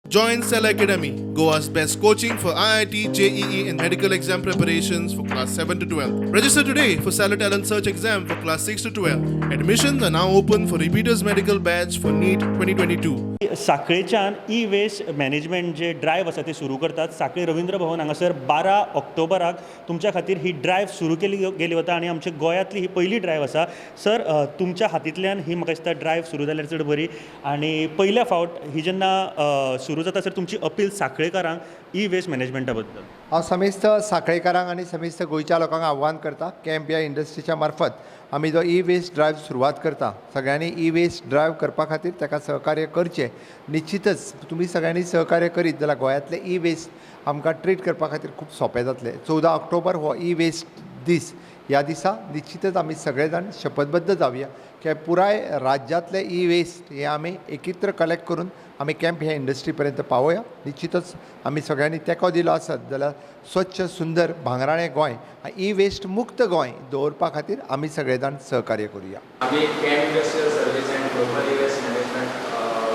Join Cell Academy, Goa's best coaching for IIT, JEE, and medical exam preparations for class 7 to 12. Register today for Stellar Talent Search exam for class 6 to 12. Admissions are now open for repeaters medical batch for NEET 2022. साखळेच्यान E waste management J drive आसा ते सुरू करतात. साखळे रवींद्र भवन हांगासर 12 ऑक्टोबराक तुमच्या खातीर ही drive सुरू केली गेली वता आनी आमच्या गोंयांतली ही पयली ड्रायव्ह आसा. सर, तुमच्या हातींतल्यान ही म्हाका दिसता ड्रायव्ह सुरू जाल्यार चड बरी आनी पयल्या फावट ही जेन्ना सुरू जाता, सर, तुमची अपील साखळेकारांक ई वेस्ट मॅनेजमेंटा बद्दल? हांव समेस्त साखळेकारांक आनी समेस्त गोंयच्या लोकांक आव्हान करता, कॅम्प ह्या इंडस्ट्रीच्या मार्फत आमी जो ई वेस्ट ड्रायव्ह सुरवात करता, सगळ्यांनी ई वेस्ट ड्रायव्ह करपा खातीर ताका सहकार्य करचें. निश्चितच तुमी सगळ्यांनी सहकार्य करीत जाल्यार गोंयांतले ई वेस्ट आमकां ट्रीट करपा खातीर खूब सोंपें जातलें. 14 ऑक्टोबर हो ई वेस्ट दीस. ह्या दिसा निश्चितच आमी सगळे जाण शपथबद्ध जावया की पुराय राज्यांतले ई वेस्ट हे आमी एकत्र कलेक्ट करून आमी कॅम्प ह्या इंडस्ट्री पर्यंत पावोया. निश्चितच आमी सगळ्यांनी तेंको दिलो आसत जाल्यार स्वच्छ, सुंदर, भांगराळें गोंय, ई वेस्ट मुक्त गोंय दवरपा खातीर आमी सगळे जाण सहकार्य करुया. आमी Camp Industrial Service and Global E-Waste Management,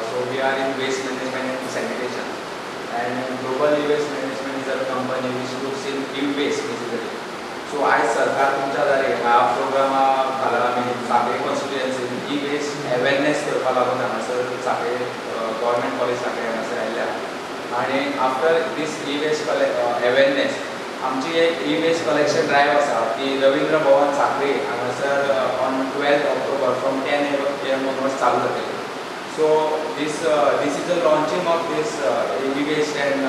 so we are in waste management and sanitation. And Global E-Waste Management is a company which looks in e-waste basically. So आयज सरकार तुमच्या दारे ह्या प्रोग्रामा खाला आमी साखळे कॉन्स्टिट्युएन्सीन ई वेस्ट अवेरनेस करपा लागून हांगासर साखळे गव्हर्मेंट कॉलेज साखळे हांगासर आयल्या. आनी after this e-waste awareness आमची एक ई वेस्ट कलेक्शन ड्रायव्ह आसा ती रवींद्र भवन साखळी हांगासर on 12 October from 10 a.m. onwards चालू जातली. So this is the launching of this e-waste and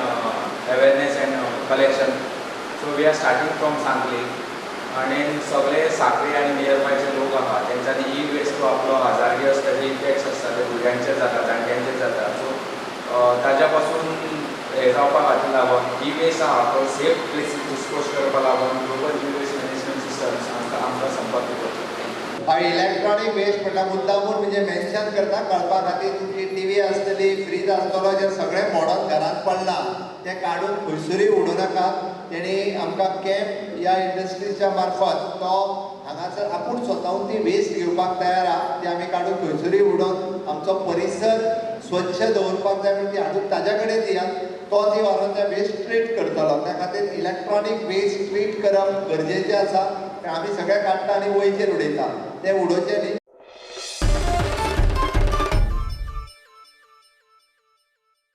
awareness and collection. So we are starting from Sankhali आनी सगळे साखळी आनी नियर बायचे लोक आहा, तेंच्यांनी ई वेस्ट जो आपलो हजार्डियस ताजे इफेक्ट्स आसता, ते भुरग्यांचेर जाता, जाणट्यांचेर जाता, सो ताज्या पासून हें जावपा खातीर लागून ई वेस्ट आहा तो सेफ प्लेसीस डिस्पोज करपा लागून Global E-Waste Management Systems आमकां संपर्क करचो. Thank you. हांव इलेक्ट्रॉनीक वेस्ट म्हटल्यार मुद्दामून म्हणजे मेन्शन करता कळपा खातीर. तुमची टीव्ही आसतली, फ्रीज आसतलो, जें सगळें मोडोन घरांत पडलां तें काडून खंयसरूय उडोवं नाकात. तेणी आमकां कॅम्प ह्या इंडस्ट्रीच्या मार्फत तो हांगासर आपूण स्वताहून ती वेस्ट घेवपाक तयार आहा. ती आमी काडून खंयसरूय उडोवन आमचो परिसर स्वच्छ दवरपाक जाय म्हणून ती हाडून ताज्या कडेन दियात. तो ती व्हरोन ते वेस्ट ट्रीट करतलो. त्या खातीर इलेक्ट्रॉनीक वेस्ट ट्रीट करप गरजेचें आसा. आमी सगळे काडटा आनी वयचेर उडयता, तें उडोवचें न्ही.